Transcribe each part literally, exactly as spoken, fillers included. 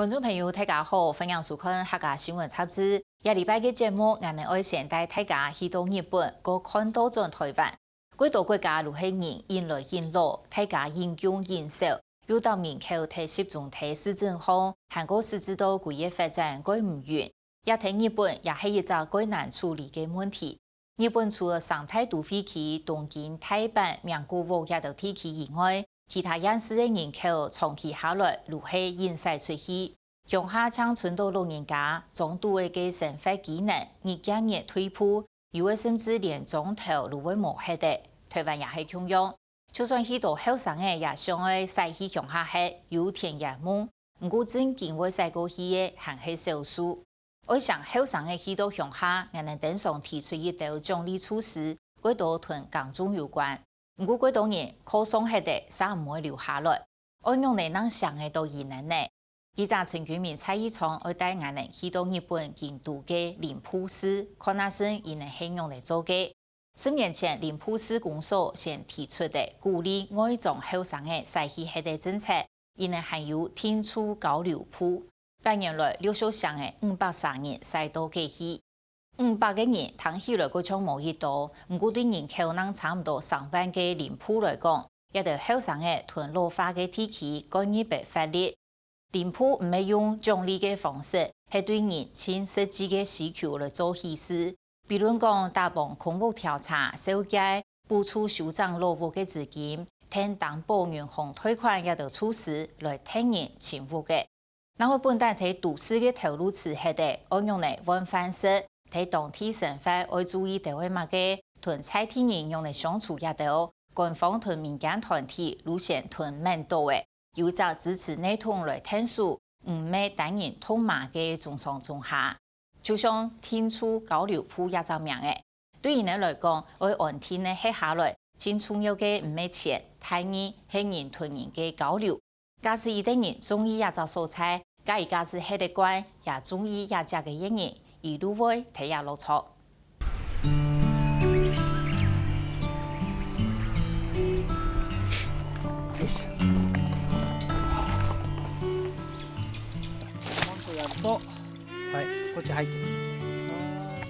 觀眾朋友，大家好，歡迎收看客家新聞雜誌。這禮拜个節目，𠊎等愛先帶大家去到日本，過看倒轉臺灣。幾多國家都係人引來引落，大家引供引少，又搭人口在集中在市鎮項，還過使到規個發展蓋毋勻。這在日本也係一隻蓋難處理个問題。 日本除了三大都會區東京、大阪、名古屋這兜地區以外，其他縣市个人口長期下來都係引徙出去。鄉下淨伸著老人家，庄肚仔个生活機能日漸日退步，有个甚至連庄頭都會無忒咧。臺灣也係共樣，就算許多後生仔也想愛徙去鄉下歇，有田園夢，毋過正經會徙過去个還係少數。 愛成後生个去到鄉下，𠊎等登上提出一兜獎勵措施，蓋多同耕種有關。毋過蓋多人靠上歇仔，煞毋會留下來。愛仰仔正成得著佢等呢？記者陳君明、蔡義昌愛帶𠊎等去到日本京都个林富市，看啊先佢等係仰仔做个。 十年前，林富市公所先提出个鼓勵外庄後生仔徙去歇个政策，佢等還有定住交流部。八年來，陸續成仔五百儕人徙到該去。五百個人聽起來過像無幾多，毋過對人口正差毋多三萬个林富來講，這兜後生仔同老化个地區蓋入得發力。 林富毋係用獎勵个方式，係對人盡實際个需求來做稀釋。比論講，打幫空屋調查、紹介、補助修整老屋个資金、訂擔保銀行貸款這兜措施來㓾人尋屋个。另外本旦在都市个頭路蹛歇仔，愛仰仔換飯食，在當地生活愛注意兜仔麼个，同在地人仰仔相處這兜，官方同民間團體都先同𠊎等講仔。 有一隻支持系統來𢯭手，毋係單人獨嫲个中上中下。就像定住交流部這隻名仔，對佢等來講，愛安定个歇下來，盡重要个毋係錢，第二係人同人个交流。假使一兜人中意這隻所在，該佢假使歇得慣，也中意這隻个人，佢就會在這落著。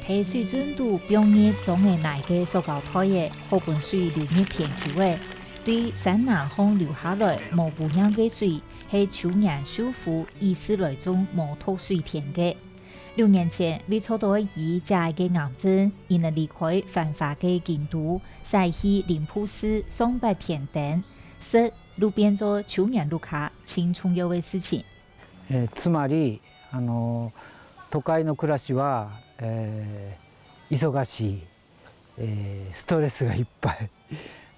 在水圳肚放入裝仔泥个塑膠袋仔，好分水流入田坵仔。對山林項流下來無污染个水，係秋年秀夫一直來種無毒水田个。 六年前，為著愛醫姐仔个癌症，佢等離開繁華个京都，徙去林富市上八田町，食就變做秋年屋下盡重要个事情。えーつまり、あの、都会の暮らしは、えー忙しい、えーストレスがいっぱい、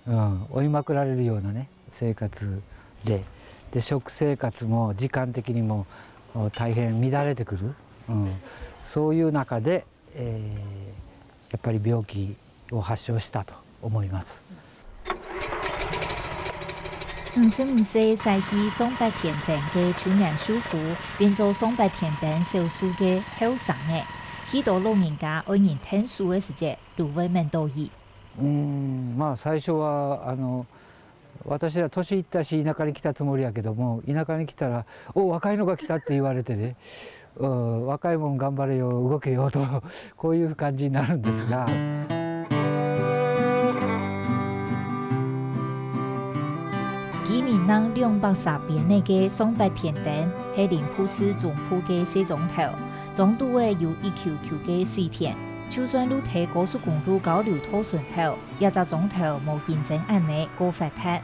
うん、追いまくられるようなね、生活で、で、食生活も時間的にもお大変乱れてくる、うん、そういう中で、えーやっぱり病気を発症したと思います。五十五歲徙去上八田町个中年秀夫，變做上八田町少數个後生仔。許多老人家愛人𢯭手个時節，就會愐著佢。 うーん、まあ最初は、あの、私ら年いったし田舎に来たつもりやけども、田舎に来たら、「お、若いのが来た」って言われてね、「うん、若いもん頑張れよ、動けよ」と、こういう感じになるんですが。居民人兩百儕邊仔个上八田町，係林富市中部个細庄頭，庄肚仔有一坵坵个水田。就算就在高速公路交流道脣頭，這隻庄頭無因爭恁仔過發達。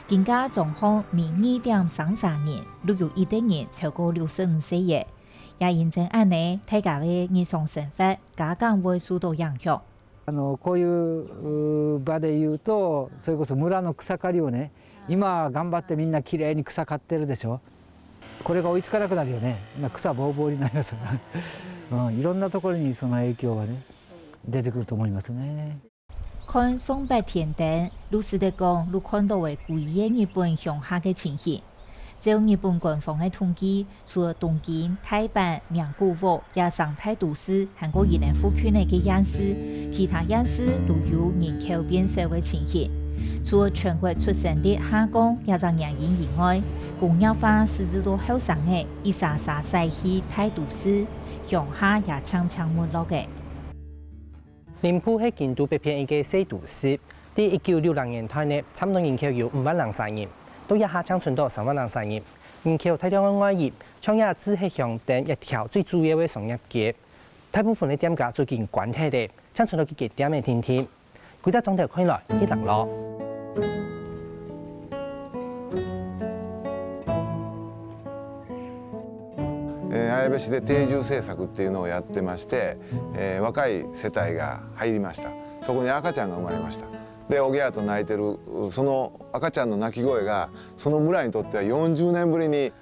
今个庄項每二點三儕人，就有一垤人超過六十五歲仔。也因爭恁仔，大家个日常生活加減會受到影響。 あの、こういう場で言うと、それこそ村の草刈りをね、今頑張ってみんなきれいに草刈ってるでしょ。これが追いつかなくなるよね。今草ぼうぼうになりますよね。うん、いろんなところにその影響はね、出てくると思いますね。看上八田町，就使得講，就看著个歸个日本鄉下个情形。 照日本官方个統計，除了東京、大阪、名古屋這三大都市，還過佢等附近个縣市，其他縣市都有人口變少个情形。除了全國出生率下降這隻原因以外，工業化使之到後生仔一儕儕徙去大都市，鄉下也漸漸沒落个。林埔係京都北片一個細都市，在一九六零年代呢，差毋多人口有五萬零儕人，到這下淨伸到三萬零儕人。人口大量个外移，像這知識鄉鎮一條最主要个商業街，大部分个店家最近關忒了，淨伸到幾間店仔定定。 歸隻莊頭看來，一零落。えー綾部市で定住政策っていうのをやってまして、えー若い世帯が入りました。そこに赤ちゃんが生まれました。でおぎゃーと泣いてるその赤ちゃんの泣き声がその村にとってはよんじゅうねんぶりに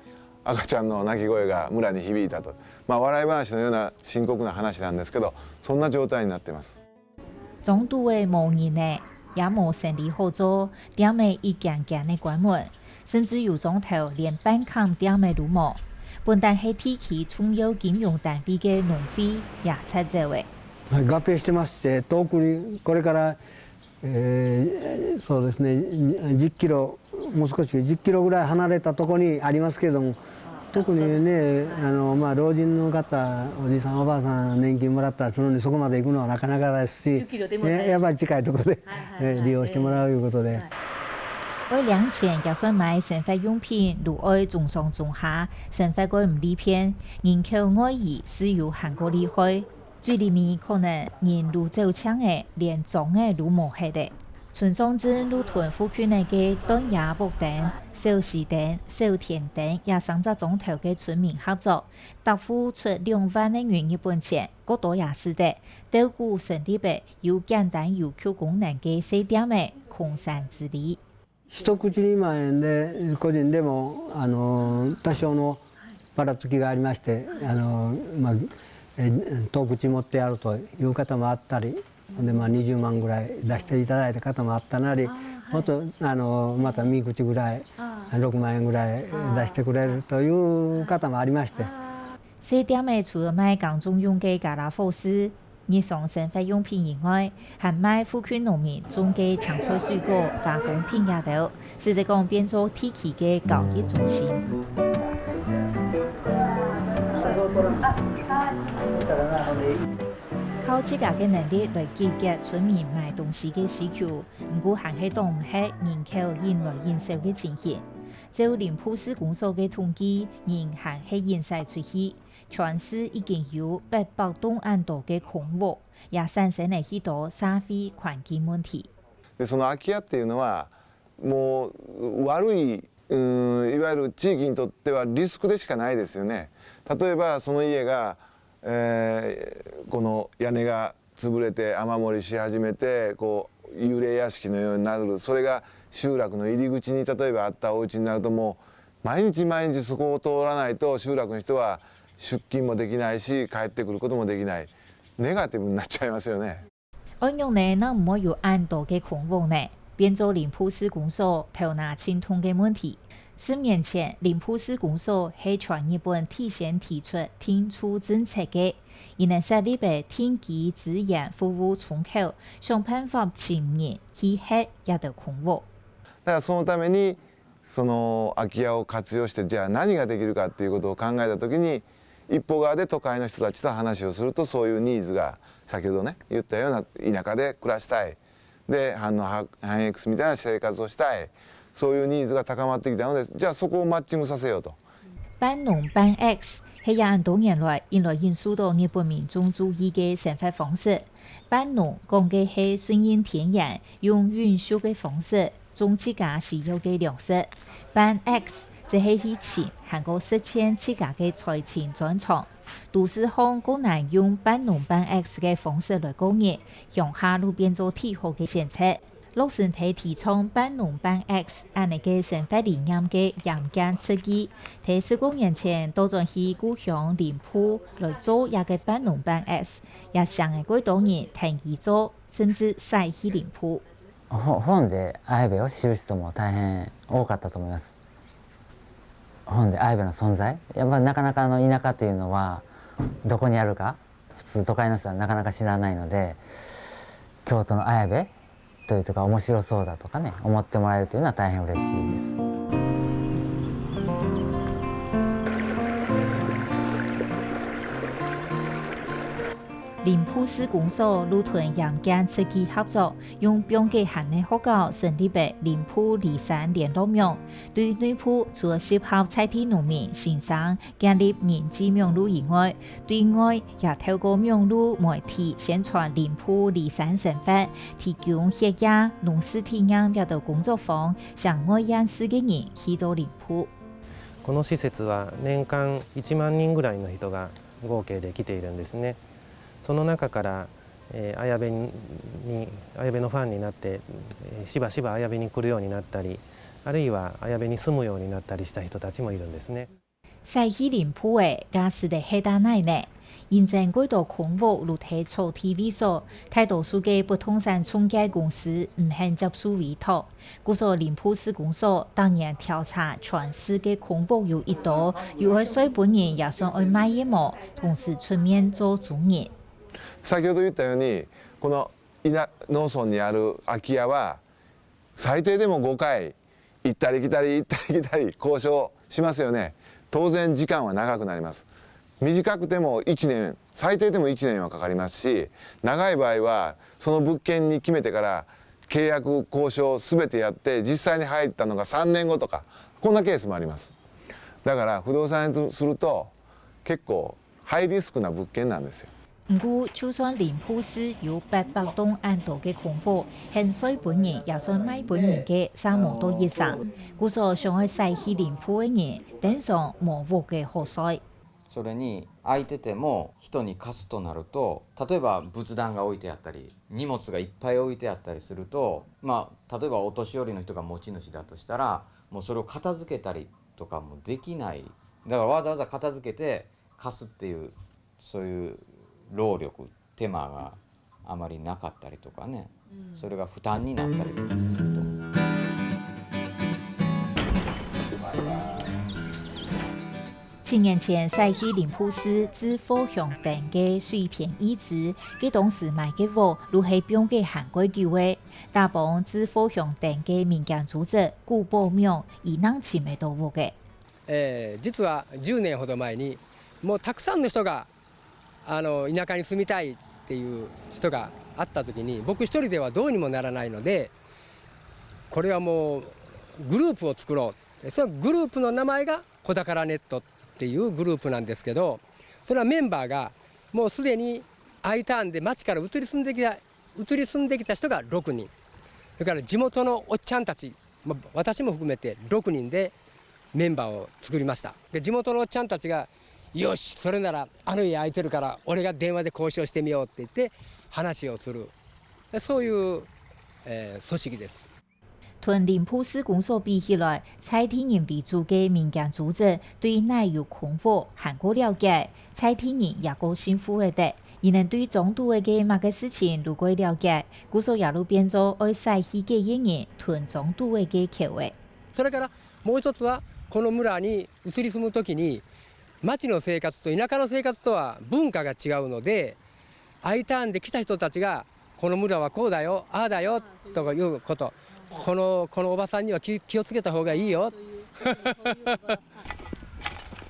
赤ちゃんの泣き声が村に響いたと、まあ、笑い話のような深刻な話なんですけど、そんな状態になってます。 庄肚仔無人了，也無生理好做，店仔一間間仔關門，甚至有庄頭連半間店仔都無。本旦係地區重要金融單位个農會也撤走了。合併してまして、遠くにこれから、えーそうですね、じっキロ、もう少しじっキロぐらい離れたところにありますけども、特にね、あのまあ、老人の方、おじいさん、おばあさん、年金もらったら、そのそこまで行くのはなかなかですし、十キロでもねやっぱり近いところで、はいはいはいえー利用してもらういうことで。はい愛領錢也算買生活用品，都愛種上種下，生活過毋利便，人口外移係有還過厲害。最裡面可能人都走淨了，連庄仔都無忒了。村上鎮路脣附近个段野屋等、小西等、小田等這三隻庄頭个村民合作， 逐戶出兩萬个銀日本錢，過多也使得，鬥鼓成立个有簡單郵局功能个細店仔，空山之禮。一口に万円で、個人でも、あの多少のばらつきがありまして、あのまあ、え遠く持ってやるという方もあったり、でまあ、にじゅうまんぐらい出していただいた方もあったなり、もっとあのまた三口ぐらい、ろくまんえんぐらい出してくれるという方もありまして。 細店仔除了賣耕種用个家啦伙食、日常生活用品以外，還賣附近農民種个青菜水果、加工品這兜，使得講變做地區个交易中心。靠自家个能力來解決村民買東西个需求，毋過還係擋毋核人口緊來緊少个情形。照林埔市公所个統計，人還係緊徙出去， 全市已經有八百棟恁多个空屋，也產生了許多社會環境問題。でその空き家っていうのはもう、悪い、うん、いわゆる地域にとってはリスクでしかないですよね。例えばその家が、えーこの屋根が潰れて雨漏りし始めて、こう幽霊屋敷のようになる、それが集落の入り口に例えばあったお家になると、もう、毎日、毎日そこを通らないと集落の人は出勤もできないし、帰ってくることもできない、ネガティブになっちゃいますよね。愛仰呢，正毋會有恁多个空屋呢？變做林埔市公所頭那盡痛个問題。十年前，林埔市公所係全日本最先提出定住政策个，佢等設立个定居支援服務窗口，想辦法尋人去核這兜空屋。だからそのためにその空き家を活用して、じゃあ何ができるかっていうことを考えた時に、一方側で都会の人たちと話をすると、そういうニーズが、先ほどね言ったような、田舎で暮らしたい、であの半半Xみたいな生活をしたい、そういうニーズが高まってきたので、じゃあそこをマッチングさせようと。半農半X係也恁多年來引來引受到日本民眾注意个生活方式。半農講个係順應天然，用永續个方式種自家需要个糧食。半X則係去尋還過實踐自家个財政專長。都市項較難用半農半X个方式來過日，鄉下就變做最好个選擇。 落實在提倡半農半X恁呢个生活理念个嚴格設計，在十過年前倒轉去故鄉林埔來做這个半農半X，也成了幾多人跈佢做，甚至徙去林埔。本で綾部を知る人も大変多かったと思います。本で綾部の存在、やっぱなかなかあの田舎というのはどこにあるか、普通都会の人はなかなか知らないので、京都の綾部というとか面白そうだとかね、思ってもらえるというのは大変嬉しいです。林埔市公所又同鹽建設計合作，用放給閒个學校成立个林埔里山聯絡網，對內部除了適合在地農民、先生建立人際網路以外，對外也透過網路媒體宣傳林埔里山生活，提供歇業、農事體驗這兜工作坊，向外縣市个人去到林埔。この施設は年間いちまん人ぐらいの人が合計で来ているんですね。その中から、えー、綾部に綾部のファンになって、えーしばしば綾部に来るようになったり、あるいは綾部に住むようになったりした人たちもいるんですね。徙去林埔个，該時个係哪呢？因爭過多空屋落在草地位所，大多數个不動產中介公司毋肯接受委託。故所林埔市公所逐年調查全市个空屋有幾多，有愛稅分人也算愛賣个無，同時出面做主人。先ほど言ったように、この農村にある空き家は最低でもごかい行ったり来たり行ったり来たり交渉しますよね。当然時間は長くなります。短くても1年、最低でも1年はかかりますし、長い場合はその物件に決めてから契約交渉すべてやって、実際に入ったのが3年後とか、こんなケースもあります。だから不動産屋とすると結構ハイリスクな物件なんですよ。毋過，就算林埔市有八百棟恁多个空屋，肯稅分人也算賣分人个，嗄無到一成。故所想愛徙去林埔个人，頂上無屋个好稅。それに空いてても人に貸すとなると、例えば、仏壇が置いてあったり、荷物がいっぱい置いてあったりすると、まあ、例えばお年寄りの人が持ち主だとしたら、もうそれを片付けたりとかもできない。だから、わざわざ片付けて貸すっていう、そういう労力、手間があまりなかったりとかね、それが負担になったりとかすると。七年前徙去林埔市志富鄉頂个水田一子，佢當時買个屋就係放个還過久个，打幫志富鄉頂个民間組織古堡網，佢正尋得到屋个。えー、実はじゅうねんほど前に、もうたくさんの人があの田舎に住みたいっていう人があった時に、僕一人ではどうにもならないので、これはもうグループを作ろう。そのグループの名前が小宝ネットっていうグループなんですけど、それはメンバーがもうすでに Iターンで町から移り住んできた移り住んできた人がろくにん、それから地元のおっちゃんたち、まあ、私も含めてろくにんでメンバーを作りました。で、地元のおっちゃんたちが、よし、それならあの家空いてるから俺が電話で交渉してみようって言って話をする、そういう、えー組織です。同林埔市公所比起來，在地人為主个民間組織對哪有空屋還過了解，在地人也過幸福个得。佢等對庄肚个麼个事情就過了解，故所也就變做愛徙去个人同庄肚个橋仔。それからもう一つは、この村に移り住む時に、町の生活と田舎の生活とは文化が違うので、Iターンで来た人たちが、この村はこうだよ、ああだよとかいうこと、このこのおばさんには気気をつけた方がいいよ。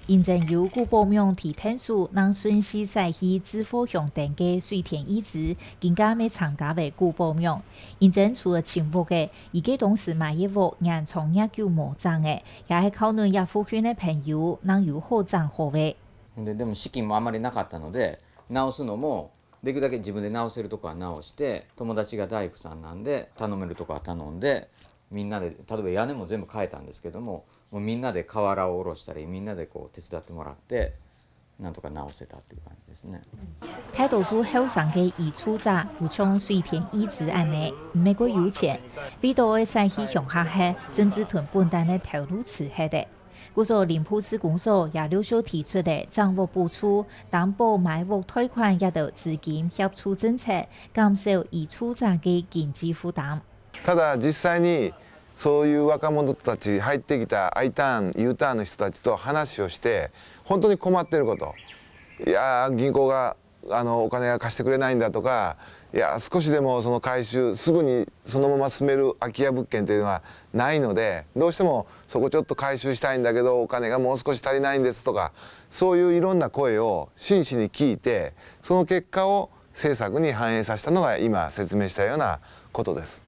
因爭有古堡網提𢯭手，正順勢徙去志富鄉頂个水田一子，今下乜參加个古堡網。因爭除了尋屋个，佢个當時買个屋年長月久無整个，也係靠等這附近个朋友，正有好整好个。ででも資金もあまりなかったので、直すのもできるだけ自分で直せるとこは直して、友達が大工さんなんで、頼めるとこは頼んで、みんなで、例えば屋根も全部変えたんですけども、もうみんなで瓦を下ろしたり、みんなでこう手伝ってもらって、なんとか直せたっていう感じですね。大多數後生个移住者，有像水田一子恁呢，毋係過有錢，為到愛徙去鄉下歇，甚至同本旦个頭路辭忒个。故所林埔市公所也陸續提出个整屋補助、擔保買屋貸款這兜資金協助政策，減少移住者个經濟負擔。ただ、実際にそういう若者たち入ってきた Iターン、Uターンの人たちと話をして、本当に困っていること、いやー、銀行があのお金が貸してくれないんだとか、いや、少しでもその回収、すぐにそのまま住める空き家物件というのはないので、どうしてもそこちょっと回収したいんだけど、お金がもう少し足りないんですとか、そういういろんな声を真摯に聞いて、その結果を政策に反映させたのが今説明したようなことです。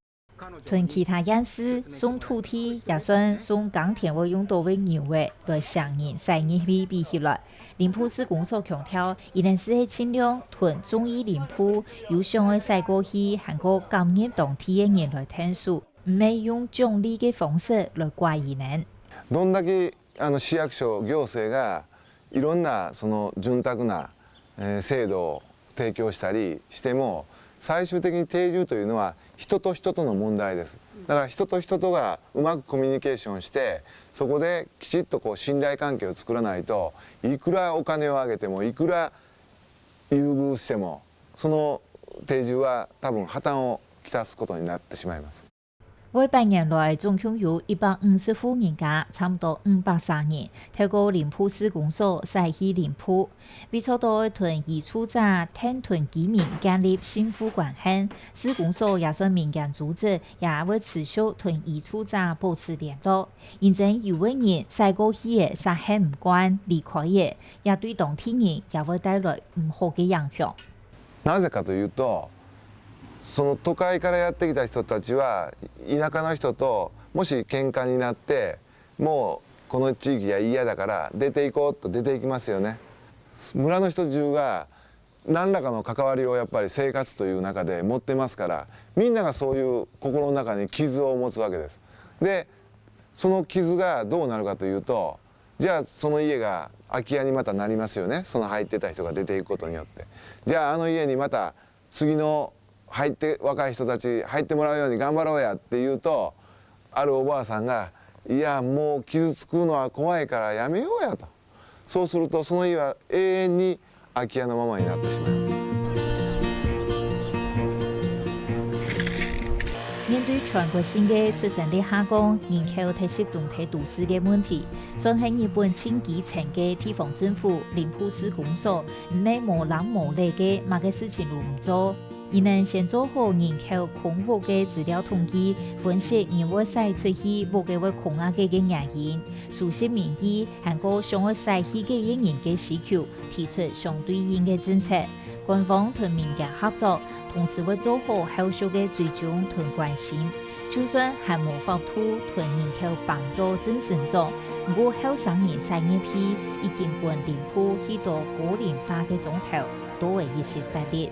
同其他縣市送土地，也算送耕田會用到个牛仔來省人徙入去比起來。林埔市公所強調，佢等係盡量同中意林埔、有想愛徙過去，還過感念當地个人來𢯭手，毋係用獎勵个方式來拐佢等。どんだけあの市役所行政がいろんなその潤沢な制度を提供したりしても、最終的に定住というのは人と人との問題です。だから人と人とがうまくコミュニケーションして、そこできちっとこう信頼関係を作らないと、いくらお金をあげても、いくら優遇しても、その定住は多分破綻をきたすことになってしまいます。過百年來，總共有一百五十戶人家，差毋多五百儕人，透過林埔市公所徙去林埔。為著愛同移住者、𢯭同居民建立信護關係，市公所也算民間組織，也會持續同移住者保持聯絡。因為有个人徙過去个煞係毋慣離開个，也對當地人也會帶來毋好个影響。なぜかというと、その都会からやってきた人たちは、田舎の人ともし喧嘩になって、もうこの地域が嫌だから出て行こうと出て行きますよね。村の人中が何らかの関わりをやっぱり生活という中で持ってますから、みんながそういう心の中に傷を持つわけです。で、その傷がどうなるかというと、じゃあその家が空き家にまたなりますよね、その入ってた人が出ていくことによって。じゃああの家にまた次の入って若い人たち入ってもらうように頑張ろうやっていうと、あるおばあさんが「いや、もう傷つくのは怖いからやめようや」と。そうするとその家は永遠に空き家のままになってしまう。面對全國性个出生率下降、人口忒集中在都市个問題，算係日本盡基層个地方政府林富士公所，毋係無能無力个麼个事情都毋做。佢等先做好人口空屋个資料統計，分析人會徙出去屋个會空啊个个原因，收集民意，還過想愛徙去个人个需求，提出相對應个政策。 官方同民間合作，同時會做好後續个追蹤同關心。就算還無法度同人口幫助正成長，毋過後生人徙入去，已經分林富許多高齡化个莊頭多了一息活力。